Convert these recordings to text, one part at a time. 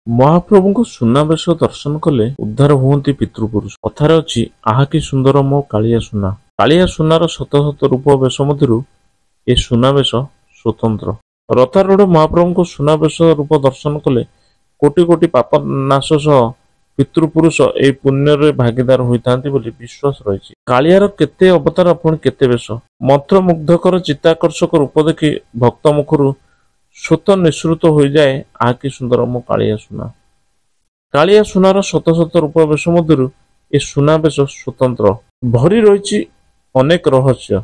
ମହାପ୍ରଭୁଙ୍କ ସୁନାବେଶ ଦର୍ଶନ କଲେ ଉଦ୍ଧାର ହୁଅନ୍ତି ପିତୃପୁରୁଷ। କଥାରେ ଅଛି, ଆହା କି ସୁନ୍ଦର ମୋ କାଳିଆ ସୁନା। କାଳିଆ ସୁନାର ଶତ ଶତ ରୂପ ବେଶ ମଧ୍ୟରୁ ଏ ସୁନାବେଶ ସ୍ୱତନ୍ତ୍ର। ରଥାରୂଢ଼ ମହାପ୍ରଭୁଙ୍କ ସୁନାବେଶ ରୂପ ଦର୍ଶନ କଲେ କୋଟି କୋଟି ପାପ ନାଶ ସହ ପିତୃପୁରୁଷ ଏହି ପୁଣ୍ୟରେ ଭାଗୀଦାର ହୋଇଥାନ୍ତି ବୋଲି ବିଶ୍ୱାସ ରହିଛି। କାଳିଆର କେତେ ଅବତାର, ପୁଣି କେତେ ବେଶ। ମନ୍ତ୍ରମୁଗ୍ଧକର ଚିତ୍ତାକର୍ଷକ ରୂପ ଦେଖି ଭକ୍ତ ମୁଖରୁ ସ୍ୱତଃ ନିଃସୃତ ହୋଇଯାଏ, ଆହା କି ସୁନ୍ଦର ମୋ କାଳିଆ ସୁନା। କାଳିଆ ସୁନାର ଶତ ଶତ ରୂପ ବେଶ ମଧ୍ୟରୁ ଏ ସୁନାବେଶ ସ୍ୱତନ୍ତ୍ର। ଭରି ରହିଛି ଅନେକ ରହସ୍ୟ,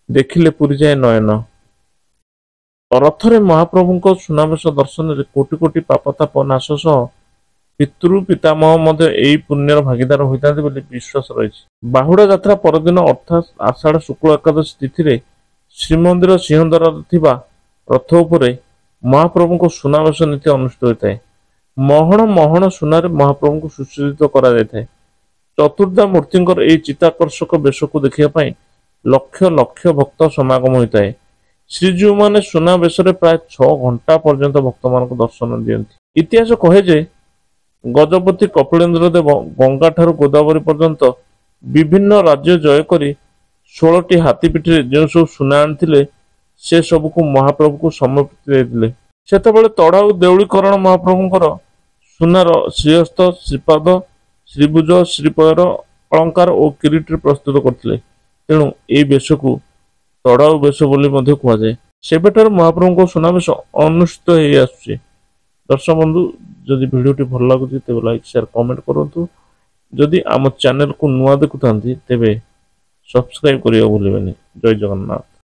ଦେଖିଲେ ପୁରିଯାଏ ନୟନ। ରଥରେ ମହାପ୍ରଭୁଙ୍କ ସୁନାବେଶ ଦର୍ଶନରେ କୋଟି କୋଟି ପାପତାପ ନାଶ ସହ ପିତୃ ପିତାମହ ମଧ୍ୟ ଏହି ପୁଣ୍ୟର ଭାଗୀଦାର ହୋଇଥାନ୍ତି ବୋଲି ବିଶ୍ୱାସ ରହିଛି। ବାହୁଡ଼ା ଯାତ୍ରା ପରଦିନ ଅର୍ଥାତ୍ ଆଷାଢ଼ ଶୁକ୍ଳ ଏକାଦଶୀ ତିଥିରେ ଶ୍ରୀମନ୍ଦିର ସିଂହଦ୍ୱାରରେ ଥିବା ରଥ ଉପରେ ମହାପ୍ରଭୁଙ୍କ ସୁନାବେଶ ନୀତି ଅନୁଷ୍ଠିତ ହୋଇଥାଏ। ମହଣ ମହଣ ସୁନାରେ ମହାପ୍ରଭୁଙ୍କୁ ସୁସଜ୍ଜିତ କରାଯାଇଥାଏ। ଚତୁର୍ଦ୍ଧା ମୂର୍ତ୍ତିଙ୍କର ଏହି ଚିତ୍ତାକର୍ଷକ ବେଶକୁ ଦେଖିବା ପାଇଁ ଲକ୍ଷ ଲକ୍ଷ ଭକ୍ତ ସମାଗମ ହୋଇଥାଏ। ଶ୍ରୀଜୀଉମାନେ ସୁନାବେଶରେ ପ୍ରାୟ 6 ଘଣ୍ଟା ପର୍ଯ୍ୟନ୍ତ ଭକ୍ତମାନଙ୍କୁ ଦର୍ଶନ ଦିଅନ୍ତି। ଇତିହାସ କହେ ଯେ ଗଜପତି କପିଳେନ୍ଦ୍ର ଦେବ ଗଙ୍ଗାଠାରୁ ଗୋଦାବରୀ ପର୍ଯ୍ୟନ୍ତ ବିଭିନ୍ନ ରାଜ୍ୟ ଜୟ କରି 16ଟି ହାତୀ ପିଠିରେ ଯେଉଁ ସବୁ ସୁନା ଆଣିଥିଲେ, ସେ ସବୁକୁ ମହାପ୍ରଭୁଙ୍କୁ ସମର୍ପିତ ଦେଇଥିଲେ। ସେତେବେଳେ ତଢ଼ାଉ ଦେଉଳୀକରଣ ମହାପ୍ରଭୁଙ୍କର ସୁନାର ଶ୍ରୀହସ୍ତ, ଶ୍ରୀପାଦ, ଶ୍ରୀଭୁଜ, ଶ୍ରୀପୟର ଅଳଙ୍କାର ଓ କିରୀଟି ପ୍ରସ୍ତୁତ କରିଥିଲେ। ତେଣୁ ଏହି ବେଶକୁ ତଢ଼ାଉ ବେଶ ବୋଲି ମଧ୍ୟ କୁହାଯାଏ। ସେବେଠାରୁ ମହାପ୍ରଭୁଙ୍କ ସୁନାବେଶ ଅନୁଷ୍ଠିତ ହେଇ ଆସୁଛି। ଦର୍ଶକ ବନ୍ଧୁ, ଯଦି ଭିଡ଼ିଓଟି ଭଲ ଲାଗୁଛି ତେବେ ଲାଇକ୍, ସେୟାର, କମେଣ୍ଟ କରନ୍ତୁ। ଯଦି ଆମ ଚ୍ୟାନେଲକୁ ନୂଆ ଦେଖୁଥାନ୍ତି, ତେବେ ସବସ୍କ୍ରାଇବ କରିବାକୁ ଭୁଲିବେନି। ଜୟ ଜଗନ୍ନାଥ।